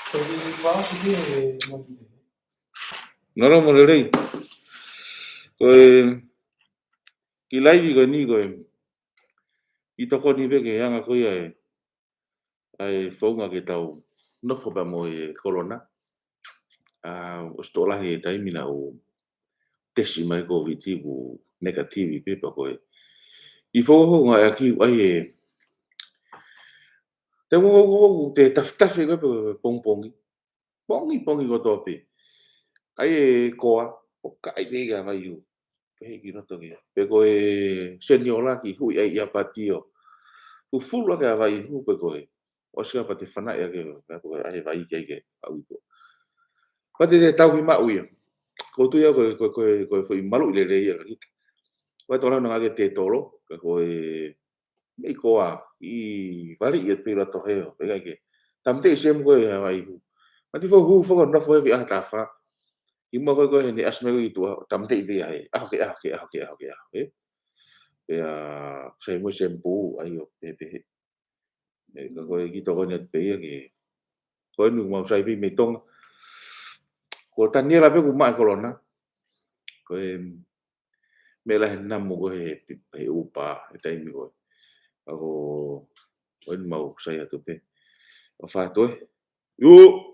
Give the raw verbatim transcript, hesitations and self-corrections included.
Ko e fakaʻosi ki he moni. Ngalo mo lelei. Ko e kiʻi laivi ko eni ko e kiʻi tokoni pē ki he anga ko ia e, ʻa e founga ke tau nofo pea mo e kolona. ʻA, ʻosi toʻo lahi e taimi naʻa ku tesi mai Covid ku negative pē pea ko e kiʻi founga ko ē ngāueʻaki ai e, te mo, ko, ko, ko, te tafitafi ko ē pē pongipongi. Pongipongi kotoa pē. ʻAi e koa, ʻo kai pē ki he vai hū. Pehē ki loto ki. Pea ko e seniola kiʻi hui ai ʻi ʻapatio. Fufulu ake ʻa vai hū pea ko e ʻosi ka pea te fanaʻi ake, pea ko e ʻai vai ki ai ke ʻalu ko. Pea te te tauhi maʻu ia. Ko tu ia ko e, ko e, ko e, ko e foʻi maluʻi lelei ia ka kita. Ko e tola na ngake te tolo, ka ko e meʻi koa, ʻi vali ia pē loto heo, pea kai ke. Tamte i semu ko e ʻa vai hū. Mati fo hū fo ko nofo he vi ʻa tafa. ʻI mua ko e ko e ne asme ko i tua, tamte i pē ai. ʻAho ke, ʻaho ke, ʻaho ke, ʻaho ke, ʻaho ke. Pea, sai mo e sempū, ʻai ʻo pehē pehē. ʻE, ka ko e kiʻi tokoni atu pē ia ke. Ko eni mau sai pē mei Tonga. Ko Taniela pē kuo maʻu e kolona. Ko e meʻa lahi namu ko e pi-, he upa, he taimi ko ē. Ka ko, ko eni mau sai atu pē. ʻO fatu ē. Iu!